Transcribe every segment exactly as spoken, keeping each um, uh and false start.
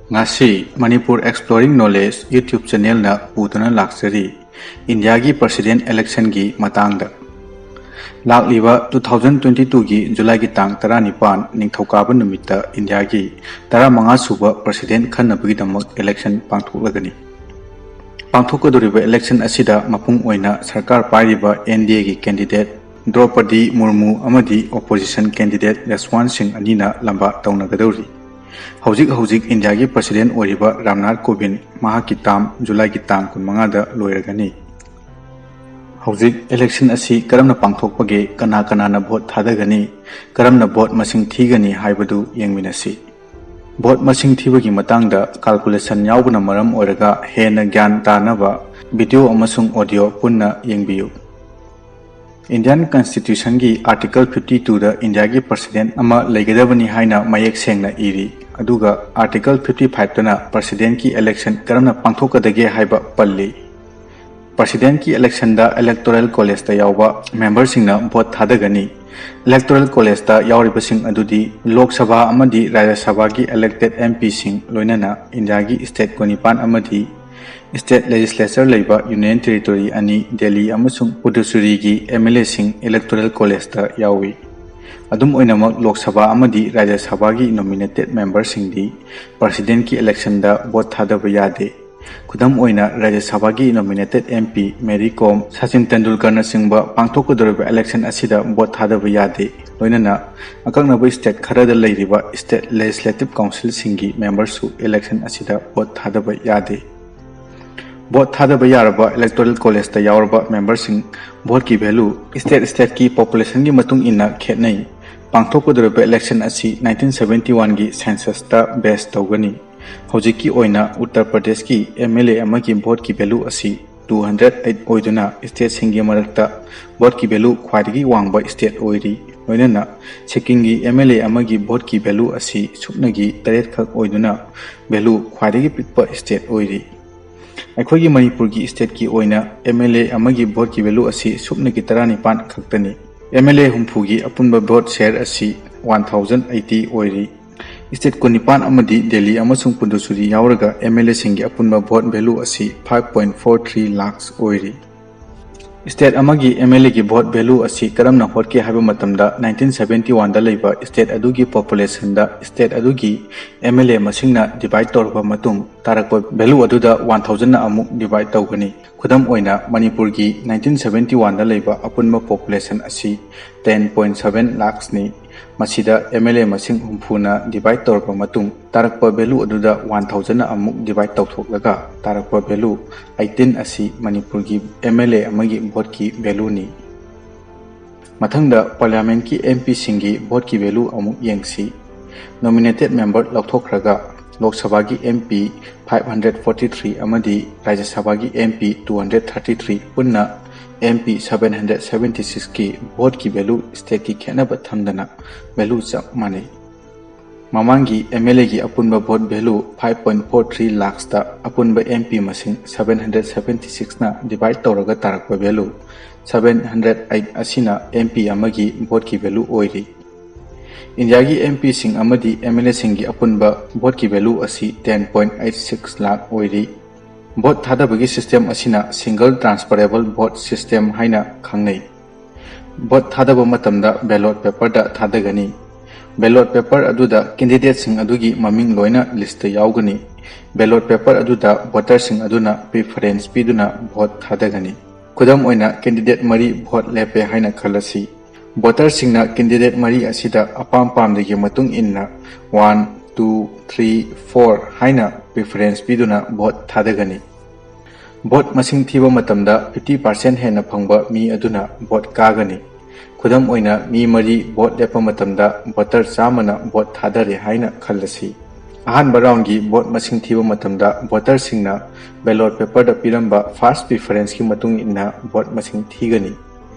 ꯉꯁꯤ Manipur Exploring Knowledge YouTube channelꯅ ꯄꯨꯗꯨꯅ ꯂꯥꯛꯆꯔꯤ ꯏꯟꯗꯤꯌꯥꯒꯤ president electionꯒꯤ ꯃꯇꯥꯡꯗ꯫ ꯂꯥꯛꯂꯤꯕ two thousand twenty twoꯒꯤ ꯖꯨꯂꯥꯏꯒꯤ ꯇꯥꯡ ꯇꯔꯥꯅꯤꯄꯥꯟ, ꯅꯤꯡꯊꯧꯀꯥꯕ ꯅꯨꯃꯤꯠꯇ ꯏꯟꯗꯤꯌꯥꯒꯤ ꯇꯔꯥꯃꯉꯥ ꯁꯨꯕ president ꯈꯟꯅꯕꯒꯤꯗꯃꯛ election ꯄꯥꯡꯊꯣꯛꯂꯒꯅꯤ꯫ ꯄꯥꯡꯊꯣꯛꯀꯗꯧꯔꯤꯕ election ꯑꯁꯤꯗ ꯃꯄꯨꯡ ꯑꯣꯏꯅ ꯁꯔꯀꯥꯔ ꯄꯥꯏꯔꯤꯕ NDAꯒꯤ candidate ꯗ꯭ꯔꯧꯄꯗꯤ ꯃꯨꯔꯃꯨ ꯑꯃꯗꯤ opposition candidate ꯖꯁꯋꯥꯟ ꯁꯤꯡ ꯑꯅꯤꯅ ꯂꯝꯕꯥ ꯇꯧꯅꯒꯗꯧꯔꯤ꯫ ꯍꯧꯖꯤꯛ ꯍꯧꯖꯤꯛ ꯏꯟꯗꯤꯌꯥꯒꯤ president ꯑꯣꯏꯔꯤꯕ ꯔꯥꯝꯅꯥꯊ ꯀꯣꯕꯤꯟꯗ, ꯃꯍꯥꯛꯀꯤ term ꯖꯨꯂꯥꯏꯒꯤ ꯇꯥꯡ ꯀꯨꯟꯃꯉꯥꯗ ꯂꯣꯏꯔꯒꯅꯤ꯫ ꯍꯧꯖꯤꯛ election ꯑꯁꯤ ꯀꯔꯝꯅ ꯄꯥꯡꯊꯣꯛꯄꯒꯦ, ꯀꯅꯥ ꯀꯅꯥꯅ vote ꯊꯥꯗꯒꯅꯤ, ꯀꯔꯝꯅ vote ꯃꯁꯤꯡ ꯊꯤꯒꯅꯤ ꯍꯥꯏꯕꯗꯨ ꯌꯦꯡꯃꯤꯟꯅꯁꯤ꯫ Vote ꯃꯁꯤꯡ ꯊꯤꯕꯒꯤ ꯃꯇꯥꯡꯗ calculation ꯌꯥꯎꯕꯅ ꯃꯔꯝ ꯑꯣꯏꯔꯒ ꯍꯦꯟꯅ ꯒ꯭ꯌꯥꯟ ꯇꯥꯅꯕ video ꯑꯃꯁꯨꯡ audio ꯄꯨꯟꯅ ꯌꯦꯡꯕꯤꯌꯨ꯫ Indian Constitutionꯒꯤ Article fifty twoꯗ ꯏꯟꯗꯤꯌꯥꯒꯤ president ꯑꯃ ꯂꯩꯒꯗꯕꯅꯤ ꯍꯥꯏꯅ ꯃꯌꯦꯛ ꯁꯦꯡꯅ ꯏꯔꯤ, ꯑꯗꯨꯒ Article fifty fiveꯇꯅ presidentꯀꯤ election ꯀꯔꯝꯅ ꯄꯥꯡꯊꯣꯛꯀꯗꯒꯦ ꯍꯥꯏꯕ ꯄꯜꯂꯤ꯫ Presidentꯀꯤ electionꯗ Electoral Collegeꯇ ꯌꯥꯎꯕ memberꯁꯤꯡꯅ vote ꯊꯥꯗꯒꯅꯤ꯫ Electoral Collegeꯇ ꯌꯥꯎꯔꯤꯕꯁꯤꯡ ꯑꯗꯨꯗꯤ ꯂꯣꯛ ꯁꯚꯥ ꯑꯃꯗꯤ ꯔꯥꯖ꯭ꯌ ꯁꯚꯥꯒꯤ elected MPꯁꯤꯡ, ꯂꯣꯏꯅꯅ ꯏꯟꯗꯤꯌꯥꯒꯤ state ꯀꯨꯟꯅꯤꯄꯥꯟ ꯑꯃꯗꯤ state legislature ꯂꯩꯕ Union Territory ꯑꯅꯤ, ꯗꯦꯜꯂꯤ ꯑꯃꯁꯨꯡ ꯄꯨꯗꯨꯆꯦꯔꯤꯒꯤ MLAꯁꯤꯡ Electoral Collegeꯇ ꯌꯥꯎꯏ꯫ ꯑꯗꯨꯝ ꯑꯣꯏꯅꯃꯛ, ꯂꯣꯛ ꯁꯚꯥ ꯑꯃꯗꯤ ꯔꯥꯖ꯭ꯌ ꯁꯚꯥꯒꯤ nominated memberꯁꯤꯡꯗꯤ presidentꯀꯤ electionꯗ vote ꯊꯥꯗꯕ ꯌꯥꯗꯦ꯫ ꯈꯨꯗꯝ ꯑꯣꯏꯅ, ꯔꯥꯖ꯭ꯌ ꯁꯚꯥꯒꯤ nominated MP ꯃꯦꯔꯤ ꯀꯣꯝ, ꯁꯆꯤꯟ ꯇꯦꯟꯗꯨꯜꯀꯔꯅꯆꯤꯡꯕ ꯄꯥꯡꯊꯣꯛꯀꯗꯧꯔꯤꯕ election ꯑꯁꯤꯗ vote ꯊꯥꯗꯕ ꯌꯥꯗꯦ꯫ ꯂꯣꯏꯅꯅ ꯑꯀꯛꯅꯕ state ꯈꯔꯗ ꯂꯩꯔꯤꯕ state legislative councilꯁꯤꯡꯒꯤ memberꯁꯨ election ꯑꯁꯤꯗ vote ꯊꯥꯗꯕ ꯌꯥꯗꯦ꯫ Vote ꯊꯥꯗꯕ ꯌꯥꯔꯕ Electoral Collegeꯇ ꯌꯥꯎꯔꯕ memberꯁꯤꯡ voteꯀꯤ value state stateꯀꯤ populationꯒꯤ ꯃꯇꯨꯡ ꯏꯟꯅ ꯈꯦꯠꯅꯩ꯫ ꯄꯥꯡꯊꯣꯛꯀꯗꯧꯔꯤꯕ election ꯑꯁꯤ nineteen seventy oneꯒꯤ censusꯇ base ꯇꯧꯒꯅꯤ꯫ ꯍꯧꯖꯤꯛꯀꯤ ꯑꯣꯏꯅ ꯎꯠꯇꯔ ꯄ꯭ꯔꯗꯦꯁꯀꯤ MLA ꯑꯃꯒꯤ voteꯀꯤ value ꯑꯁꯤ two hundred eight ꯑꯣꯏꯗꯨꯅ stateꯁꯤꯡꯒꯤ ꯃꯔꯛꯇ voteꯀꯤ value ꯈ꯭ꯋꯥꯏꯗꯒꯤ ꯋꯥꯡꯕ state ꯑꯣꯏꯔꯤ꯫ ꯂꯣꯏꯅꯅ ꯁꯤꯛꯀꯤꯝꯒꯤ MLA ꯑꯃꯒꯤ voteꯀꯤ value ꯑꯁꯤ ꯁꯨꯞꯅꯒꯤ ꯇꯔꯦꯠ ꯈꯛ ꯑꯣꯏꯗꯨꯅ value ꯈ꯭ꯋꯥꯏꯗꯒꯤ ꯄꯤꯛꯄ state ꯑꯣꯏꯔꯤ꯫ ꯑꯩꯈꯣꯏꯒꯤ ꯃꯅꯤꯄꯨꯔꯒꯤ stateꯀꯤ ꯑꯣꯏꯅ MLA ꯑꯃꯒꯤ voteꯀꯤ value ꯑꯁꯤ ꯁꯨꯞꯅꯒꯤ ꯇꯔꯥꯅꯤꯄꯥꯟ ꯈꯛꯇꯅꯤ꯫ MLA ꯍꯨꯝꯐꯨꯒꯤ ꯑꯄꯨꯟꯕ vote share ꯑꯁꯤ one thousand eighty ꯑꯣꯏꯔꯤ꯫ State ꯀꯨꯟꯅꯤꯄꯥꯟ ꯑꯃꯗꯤ ꯗꯦꯜꯂꯤ ꯑꯃꯁꯨꯡ ꯄꯨꯗꯨꯆꯦꯔꯤ ꯌꯥꯎꯔꯒ M L A ꯁꯤꯡꯒꯤ ꯑꯄꯨꯟꯕ vote value ꯑꯁꯤ five point four three lakhs ꯑꯣꯏꯔꯤ꯫ State ꯑꯃꯒꯤ M L A ꯒꯤ vote value ꯑꯁꯤ ꯀꯔꯝꯅ ꯍꯣꯠꯀꯦ ꯍꯥꯏꯕ ꯃꯇꯝꯗ, nineteen seventy one ꯗ ꯂꯩꯕ state ꯑꯗꯨꯒꯤ population ꯗ state ꯑꯗꯨꯒꯤ M L A ꯃꯁꯤꯡꯅ divide ꯇꯧꯔꯕ ꯃꯇꯨꯡ ꯇꯥꯔꯛꯄ value ꯑꯗꯨꯗ one thousand ꯅ ꯑꯃꯨꯛ divide ꯇꯧꯒꯅꯤ꯫ ꯈꯨꯗꯝ ꯑꯣꯏꯅ, ꯃꯅꯤꯄꯨꯔꯒꯤ nineteen seventy one ꯗ ꯂꯩꯕ ꯑꯄꯨꯟꯕ population ꯑꯁꯤ ten point seven lakhs ꯅꯤ꯫ ꯃꯁꯤꯗ M L A ꯃꯁꯤꯡ ꯍꯨꯝꯐꯨꯅ divide ꯇꯧꯔꯕ ꯃꯇꯨꯡ ꯇꯥꯔꯛꯄ value ꯑꯗꯨꯗ one thousand ꯅ ꯑꯃꯨꯛ divide ꯇꯧꯊꯣꯛꯂꯒ ꯇꯥꯔꯛꯄ value eighteen ꯑꯁꯤ ꯃꯅꯤꯄꯨꯔꯒꯤ M L A ꯑꯃꯒꯤ vote ꯀꯤ value ꯅꯤ꯫ ꯃꯊꯪꯗ Parliament ꯀꯤ M P ꯁꯤꯡꯒꯤ vote ꯀꯤ value ꯑꯃꯨꯛ ꯌꯦꯡꯁꯤ꯫ Nominated member ꯂꯧꯊꯣꯛꯈ꯭ꯔꯒ Lok Sabha ꯒꯤ M P five hundred forty three ꯑꯃꯗꯤ Rajya Sabha ꯒꯤ M P two hundred thirty three, ꯄꯨꯟꯅ M P seven hundred seventy six ꯀꯤ vote ꯀꯤ value state ꯀꯤ ꯈꯦꯠꯅꯕ ꯊꯝꯗꯅ value ꯆꯞ ꯃꯥꯟꯅꯩ꯫ ꯃꯃꯥꯡꯒꯤ M L A ꯒꯤ ꯑꯄꯨꯟꯕ vote value five point four three lakhs ꯇ ꯑꯄꯨꯟꯕ M P ꯃꯁꯤꯡ seven hundred seventy six ꯅ divide ꯇꯧꯔꯒ ꯇꯥꯔꯛꯄ value seven hundred eight ꯑꯁꯤꯅ M P ꯑꯃꯒꯤ vote ꯀꯤ value ꯑꯣꯏꯔꯤ꯫ ꯏꯟꯗꯤꯌꯥꯒꯤ M P ꯁꯤꯡ ꯑꯃꯗꯤ M L A ꯁꯤꯡꯒꯤ ꯑꯄꯨꯟꯕ vote ꯀꯤ value ꯑꯁꯤ ten point eight six lakh ꯑꯣꯏꯔꯤ꯫ Vote ꯊꯥꯗꯕꯒꯤ system ꯑꯁꯤꯅ single transferable vote system ꯍꯥꯏꯅ ꯈꯪꯅꯩ꯫ Vote ꯊꯥꯗꯕ ꯃꯇꯝꯗ ballot paper ꯗ ꯊꯥꯗꯒꯅꯤ꯫ Ballot paper ꯑꯗꯨꯗ candidate ꯁꯤꯡ ꯑꯗꯨꯒꯤ ꯃꯃꯤꯡ ꯂꯣꯏꯅ list ꯇ ꯌꯥꯎꯒꯅꯤ꯫ Ballot paper ꯑꯗꯨꯗ voter ꯁꯤꯡ ꯑꯗꯨꯅ preference ꯄꯤꯗꯨꯅ vote ꯊꯥꯗꯒꯅꯤ꯫ ꯈꯨꯗꯝ ꯑꯣꯏꯅ, candidate ꯃꯔꯤ vote ꯂꯦꯞꯄꯦ ꯍꯥꯏꯅ ꯈꯜꯂꯁꯤ꯫ Voter ꯁꯤꯡꯅ candidate ꯃꯔꯤ ꯑꯁꯤꯗ ꯑꯄꯥꯝ ꯄꯥꯝꯗꯒꯤ ꯃꯇꯨꯡ ꯏꯟꯅ one, two, three, four ꯍꯥꯏꯅ preference ꯄꯤꯗꯨꯅ vote ꯊꯥꯗꯒꯅꯤ꯫ Vote ꯃꯁꯤꯡ ꯊꯤꯕ ꯃꯇꯝꯗ fifty percent ꯍꯦꯟꯅ ꯐꯪꯕ ꯃꯤ ꯑꯗꯨꯅ vote ꯀꯥꯒꯅꯤ꯫ ꯈꯨꯗꯝ ꯑꯣꯏꯅ, ꯃꯤ ꯃꯔꯤ vote ꯂꯦꯞꯄ ꯃꯇꯝꯗ voter ꯆꯥꯝꯃꯅ vote ꯊꯥꯗꯔꯦ ꯍꯥꯏꯅ ꯈꯜꯂꯁꯤ꯫ ꯑꯍꯥꯟꯕ round ꯒꯤ vote ꯃꯁꯤꯡ ꯊꯤꯕ ꯃꯇꯝꯗ voter ꯁꯤꯡꯅ ballot paper ꯗ ꯄꯤꯔꯝꯕ first preference ꯀꯤ ꯃꯇꯨꯡ ꯏꯟꯅ vote ꯃꯁꯤꯡ ꯊꯤꯒꯅꯤ꯫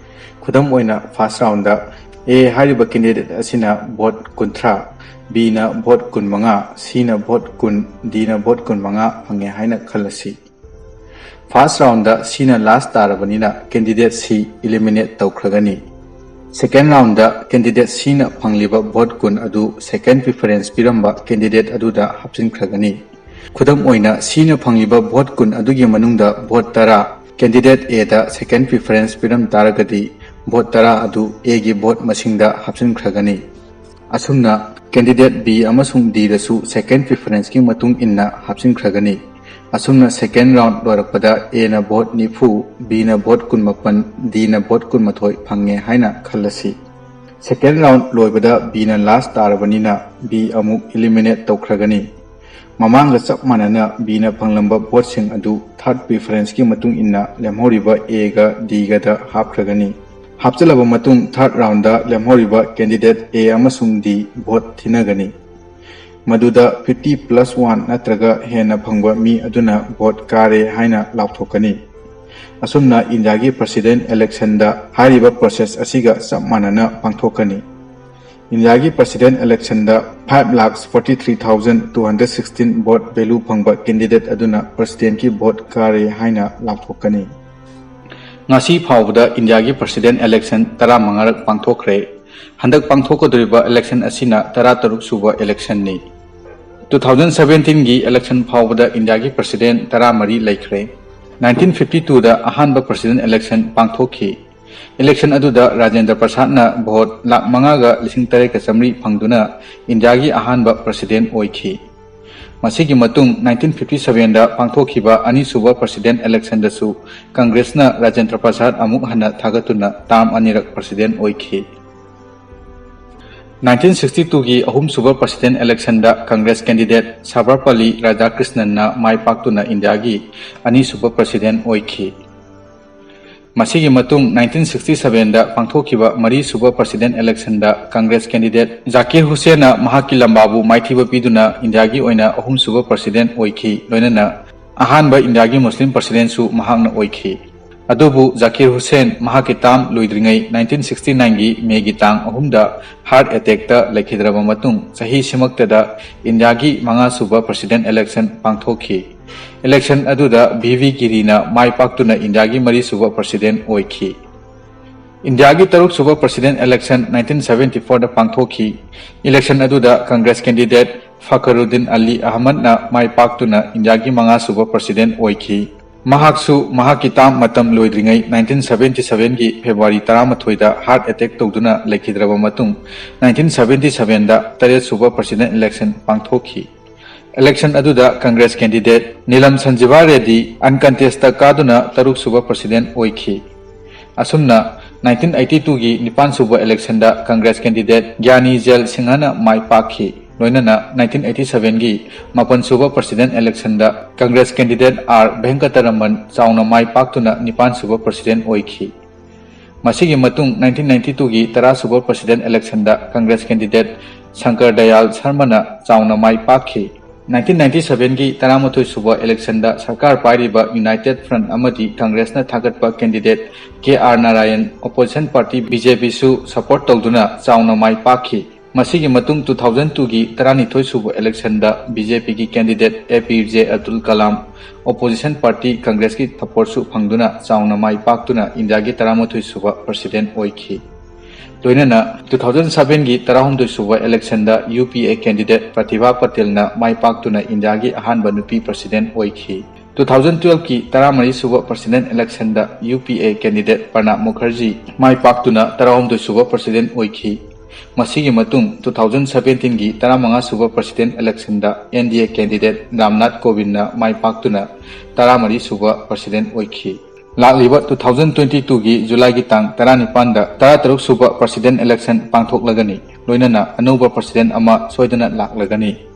ꯈꯨꯗꯝ ꯑꯣꯏꯅ, first round ꯗ A ꯍꯥꯏꯔꯤꯕ candidate ꯑꯁꯤꯅ vote ꯀꯨꯟꯊ꯭ꯔꯥ, B ꯅ vote ꯀꯨꯟꯃꯉꯥ, C ꯅ vote ꯀꯨꯟ, D ꯅ vote ꯀꯨꯟꯃꯉꯥ ꯐꯪꯉꯦ ꯍꯥꯏꯅ ꯈꯜꯂꯁꯤ꯫ First round ꯗ C ꯅ last ꯇꯥꯔꯕꯅꯤꯅ candidate C eliminate ꯇꯧꯈ꯭ꯔꯒꯅꯤ꯫ Second roundꯗ candidate Cꯅ ꯐꯪꯂꯤꯕ vote ꯀꯨꯟ ꯑꯗꯨ second preference ꯄꯤꯔꯝꯕ candidate ꯑꯗꯨꯗ ꯍꯥꯞꯆꯤꯟꯈ꯭ꯔꯒꯅꯤ꯫ ꯈꯨꯗꯝ ꯑꯣꯏꯅ, Cꯅ ꯐꯪꯂꯤꯕ vote ꯀꯨꯟ ꯑꯗꯨꯒꯤ ꯃꯅꯨꯡꯗ vote ꯇꯔꯥ candidate Aꯗ second preference ꯄꯤꯔꯝ ꯇꯥꯔꯒꯗꯤ, vote ꯇꯔꯥ ꯑꯗꯨ Aꯒꯤ vote ꯃꯁꯤꯡꯗ ꯍꯥꯞꯆꯤꯟꯈ꯭ꯔꯒꯅꯤ꯫ ꯑꯁꯨꯝꯅ candidate B ꯑꯃꯁꯨꯡ Dꯗꯁꯨ second preferenceꯀꯤ ꯃꯇꯨꯡ ꯏꯟꯅ ꯍꯥꯞꯆꯤꯟꯈ꯭ꯔꯒꯅꯤ꯫ ꯑꯁꯨꯝꯅ second round ꯂꯣꯏꯔꯛꯄꯗ Aꯅ vote ꯅꯤꯐꯨ, Bꯅ vote ꯀꯨꯟꯃꯥꯄꯟ, Dꯅ vote ꯀꯨꯟꯃꯥꯊꯣꯏ ꯐꯪꯉꯦ ꯍꯥꯏꯅ ꯈꯜꯂꯁꯤ꯫ Second round ꯂꯣꯏꯕꯗ Bꯅ last ꯇꯥꯔꯕꯅꯤꯅ, B ꯑꯃꯨꯛ eliminate ꯇꯧꯈ꯭ꯔꯒꯅꯤ꯫ ꯃꯃꯥꯡꯒ ꯆꯞ ꯃꯥꯟꯅꯅ Bꯅ ꯐꯪꯂꯝꯕ voteꯁꯤꯡ ꯑꯗꯨ third preferenceꯀꯤ ꯃꯇꯨꯡ ꯏꯟꯅ ꯂꯦꯝꯍꯧꯔꯤꯕ Aꯒ Dꯒꯗ ꯍꯥꯞꯈ꯭ꯔꯒꯅꯤ꯫ ꯍꯥꯞꯆꯤꯜꯂꯕ ꯃꯇꯨꯡ, third roundꯗ ꯂꯦꯝꯍꯧꯔꯤꯕ candidate A ꯑꯃꯁꯨꯡ D vote ꯊꯤꯅꯒꯅꯤ꯫ ꯃꯗꯨꯗ fifty plus one ꯅꯠꯇ꯭ꯔꯒ ꯍꯦꯟꯅ ꯐꯪꯕ ꯃꯤ ꯑꯗꯨꯅ vote ꯀꯥꯔꯦ ꯍꯥꯏꯅ ꯂꯥꯎꯊꯣꯛꯀꯅꯤ꯫ ꯑꯁꯨꯝꯅ ꯏꯟꯗꯤꯌꯥꯒꯤ president electionꯗ ꯍꯥꯏꯔꯤꯕ process ꯑꯁꯤꯒ ꯆꯞ ꯃꯥꯟꯅꯅ ꯄꯥꯡꯊꯣꯛꯀꯅꯤ꯫ ꯏꯟꯗꯤꯌꯥꯒꯤ president electionꯗ five lakh forty three thousand two hundred sixteen vote value ꯐꯪꯕ candidate ꯑꯗꯨꯅ presidentꯀꯤ vote ꯀꯥꯔꯦ ꯍꯥꯏꯅ ꯂꯥꯎꯊꯣꯛꯀꯅꯤ꯫ ꯉꯁꯤ ꯐꯥꯎꯕꯗ ꯏꯟꯗꯤꯌꯥꯒꯤ president election ꯇꯔꯥꯃꯉꯥꯔꯛ ꯄꯥꯡꯊꯣꯛꯈ꯭ꯔꯦ꯫ ꯍꯟꯗꯛ ꯄꯥꯡꯊꯣꯛꯀꯗꯧꯔꯤꯕ election ꯑꯁꯤꯅ ꯇꯔꯥꯇꯔꯨꯛ ꯁꯨꯕ electionꯅꯤ꯫ Two thousand seventeenꯒꯤ election ꯐꯥꯎꯕꯗ ꯏꯟꯗꯤꯌꯥꯒꯤ president ꯇꯔꯥꯃꯔꯤ ꯂꯩꯈ꯭ꯔꯦ꯫ Nineteen fifty twoꯗ ꯑꯍꯥꯟꯕ president election ꯄꯥꯡꯊꯣꯛꯈꯤ꯫ Election ꯑꯗꯨꯗ ꯔꯥꯖꯦꯟꯗ꯭ꯔ ꯄ꯭ꯔꯁꯥꯗꯅ vote ꯂꯥꯈ ꯃꯉꯥꯒ ꯂꯤꯁꯤꯡ ꯇꯔꯦꯠꯀ ꯆꯥꯃꯔꯤ ꯐꯪꯗꯨꯅ ꯏꯟꯗꯤꯌꯥꯒꯤ ꯑꯍꯥꯟꯕ president ꯑꯣꯏꯈꯤ꯫ ꯃꯁꯤꯒꯤ ꯃꯇꯨꯡ nineteen fifty sevenꯗ ꯄꯥꯡꯊꯣꯛꯈꯤꯕ ꯑꯅꯤꯁꯨꯕ president electionꯗꯁꯨ ꯀꯪꯒ꯭ꯔꯦꯁꯅ ꯔꯥꯖꯦꯟꯗ꯭ꯔ ꯄ꯭ꯔꯁꯥꯗ ꯑꯃꯨꯛ ꯍꯟꯅ ꯊꯥꯒꯠꯇꯨꯅ term ꯑꯅꯤꯔꯛ president ꯑꯣꯏꯈꯤ꯫ Nineteen sixty twoꯒꯤ ꯑꯍꯨꯝꯁꯨꯕ president electionꯗ ꯀꯪꯒ꯭ꯔꯦꯁ candidate ꯁꯔꯕꯄꯜꯂꯤ ꯔꯥꯙꯥꯀ꯭ꯔꯤꯁꯅꯟꯅ ꯃꯥꯏ ꯄꯥꯛꯇꯨꯅ ꯏꯟꯗꯤꯌꯥꯒꯤ ꯑꯅꯤꯁꯨꯕ president ꯑꯣꯏꯈꯤ꯫ ꯃꯁꯤꯒꯤ ꯃꯇꯨꯡ nineteen sixty sevenꯗ ꯄꯥꯡꯊꯣꯛꯈꯤꯕ ꯃꯔꯤꯁꯨꯕ president electionꯗ ꯀꯪꯒ꯭ꯔꯦꯁ candidate ꯖꯥꯀꯤꯔ ꯍꯨꯁꯦꯟꯅ ꯃꯍꯥꯛꯀꯤ ꯂꯝꯕꯥꯕꯨ ꯃꯥꯏꯊꯤꯕ ꯄꯤꯗꯨꯅ ꯏꯟꯗꯤꯌꯥꯒꯤ ꯑꯣꯏꯅ ꯑꯍꯨꯝꯁꯨꯕ president ꯑꯣꯏꯈꯤ, ꯂꯣꯏꯅꯅ ꯑꯍꯥꯟꯕ ꯏꯟꯗꯤꯌꯥꯒꯤ ꯃꯨꯁꯂꯤꯝ presidentꯁꯨ ꯃꯍꯥꯛꯅ ꯑꯣꯏꯈꯤ꯫ ꯑꯗꯨꯕꯨ ꯖꯥꯀꯤꯔ ꯍꯨꯁꯦꯟ ꯃꯍꯥꯛꯀꯤ term ꯂꯣꯏꯗ꯭ꯔꯤꯉꯩ nineteen sixty nineꯒꯤ Mayꯒꯤ ꯇꯥꯡ ꯑꯍꯨꯝꯗ heart attackꯇ ꯂꯩꯈꯤꯗ꯭ꯔꯕ ꯃꯇꯨꯡ, ꯆꯍꯤꯁꯤꯃꯛꯇꯗ ꯏꯟꯗꯤꯌꯥꯒꯤ ꯃꯉꯥꯁꯨꯕ president election ꯄꯥꯡꯊꯣꯛꯈꯤ꯫ Election ꯑꯗꯨꯗ ꯚꯤ ꯚꯤ ꯒꯤꯔꯤꯅ ꯃꯥꯏ ꯄꯥꯛꯇꯨꯅ ꯏꯟꯗꯤꯌꯥꯒꯤ ꯃꯔꯤꯁꯨꯕ president ꯑꯣꯏꯈꯤ꯫ ꯏꯟꯗꯤꯌꯥꯒꯤ ꯇꯔꯨꯛꯁꯨꯕ president election nineteen seventy fourꯗ ꯄꯥꯡꯊꯣꯛꯈꯤ꯫ Election ꯑꯗꯨꯗ Congress candidate ꯐꯈꯔꯨꯗꯤꯟ ꯑꯂꯤ ꯑꯍꯃꯗꯅ ꯃꯥꯏ ꯄꯥꯛꯇꯨꯅ ꯏꯟꯗꯤꯌꯥꯒꯤ ꯃꯉꯥꯁꯨꯕ president ꯑꯣꯏꯈꯤ꯫ ꯃꯍꯥꯛꯁꯨ ꯃꯍꯥꯛꯀꯤ term ꯃꯇꯝ ꯂꯣꯏꯗ꯭ꯔꯤꯉꯩ nineteen seventy sevenꯒꯤ February ꯇꯔꯥꯃꯥꯊꯣꯏꯗ heart attack ꯇꯧꯗꯨꯅ ꯂꯩꯈꯤꯗ꯭ꯔꯕ ꯃꯇꯨꯡ, nineteen seventy sevenꯗ ꯇꯔꯦꯠꯁꯨꯕ president election ꯄꯥꯡꯊꯣꯛꯈꯤ꯫ Election ꯑꯗꯨꯗ Congress candidate ꯅꯤꯂꯝ ꯁꯟꯖꯤꯚꯥ ꯔꯦꯗꯤ uncontestꯇ ꯀꯥꯗꯨꯅ ꯇꯔꯨꯛꯁꯨꯕ president ꯑꯣꯏꯈꯤ꯫ ꯑꯁꯨꯝꯅ nineteen eighty twoꯒꯤ ꯅꯤꯄꯥꯟꯁꯨꯕ electionꯗ Congress candidate ꯒ꯭ꯌꯥꯅꯤ ꯖꯦꯜ ꯁꯤꯡꯍꯅ ꯃꯥꯏ ꯄꯥꯛꯈꯤ꯫ ꯂꯣꯏꯅꯅ nineteen eighty sevenꯒꯤ ꯃꯥꯄꯟꯁꯨꯕ president electionꯗ Congress candidate ꯑꯥꯔ ꯚꯦꯡꯀꯇꯔꯃꯟ ꯆꯥꯎꯅ ꯃꯥꯏ ꯄꯥꯛꯇꯨꯅ ꯅꯤꯄꯥꯟꯁꯨꯕ president ꯑꯣꯏꯈꯤ꯫ ꯃꯁꯤꯒꯤ ꯃꯇꯨꯡ nineteen ninety twoꯒꯤ ꯇꯔꯥꯁꯨꯕ president electionꯗ Congress candidate ꯁꯪꯀꯔ ꯗꯌꯥꯜ ꯁꯔꯃꯅ ꯆꯥꯎꯅ ꯃꯥꯏ ꯄꯥꯛꯈꯤ꯫ nineteen ninety sevenꯒꯤ ꯇꯔꯥꯃꯥꯊꯣꯏꯁꯨꯕ electionꯗ ꯁꯔꯀꯥꯔ ꯄꯥꯏꯔꯤꯕ United Front ꯑꯃꯗꯤ Congressꯅ ꯊꯥꯒꯠꯄ candidate K R Narayan opposition party BJPꯁꯨ support ꯇꯧꯗꯨꯅ ꯆꯥꯎꯅ ꯃꯥꯏ ꯄꯥꯛꯈꯤ꯫ ꯃꯁꯤꯒꯤ ꯃꯇꯨꯡ two thousand twoꯒꯤ ꯇꯔꯥꯅꯤꯊꯣꯏꯁꯨꯕ electionꯗ BJPꯒꯤ candidate A P J Abdul Kalam opposition party Congressꯀꯤ supportꯁꯨ ꯐꯪꯗꯨꯅ ꯆꯥꯎꯅ ꯃꯥꯏ ꯄꯥꯛꯇꯨꯅ ꯏꯟꯗꯤꯌꯥꯒꯤ ꯇꯔꯥꯃꯥꯊꯣꯏꯁꯨꯕ president ꯑꯣꯏꯈꯤ꯫ ꯂꯣꯏꯅꯅ two thousand sevenꯒꯤ ꯇꯔꯥꯍꯨꯝꯗꯣꯏꯁꯨꯕ electionꯗ UPA candidate Pratibha ꯄꯇꯦꯜꯅ ꯃꯥꯏ ꯄꯥꯛꯇꯨꯅ ꯏꯟꯗꯤꯌꯥꯒꯤ ꯑꯍꯥꯟꯕ ꯅꯨꯄꯤ president ꯑꯣꯏꯈꯤ꯫ two thousand twelveꯀꯤ ꯇꯔꯥꯃꯔꯤꯁꯨꯕ president electionꯗ UPA candidate ꯄ꯭ꯔꯅꯥꯕ Mukherjee ꯃꯥꯏ ꯄꯥꯛꯇꯨꯅ ꯇꯔꯥꯍꯨꯝꯗꯣꯏꯁꯨꯕ president ꯑꯣꯏꯈꯤ꯫ ꯃꯁꯤꯒꯤ ꯃꯇꯨꯡ two thousand seventeenꯒꯤ ꯇꯔꯥꯃꯉꯥꯁꯨꯕ president electionꯗ NDA candidate Ramnath ꯀꯣꯕꯤꯟꯗꯅ ꯃꯥꯏ ꯄꯥꯛꯇꯨꯅ ꯇꯔꯥꯃꯔꯤꯁꯨꯕ president ꯑꯣꯏꯈꯤ꯫ ꯂꯥꯛꯂꯤꯕ two thousand twenty twoꯒꯤ Julyꯒꯤ ꯇꯥꯡ ꯇꯔꯥꯅꯤꯄꯥꯟꯗ ꯇꯔꯥꯇꯔꯨꯛꯁꯨꯕ president election ꯄꯥꯡꯊꯣꯛꯂꯒꯅꯤ꯫ ꯂꯣꯏꯅꯅ ꯑꯅꯧꯕ president ꯑꯃ ꯁꯣꯏꯗꯅ ꯂꯥꯛꯂꯒꯅꯤ꯫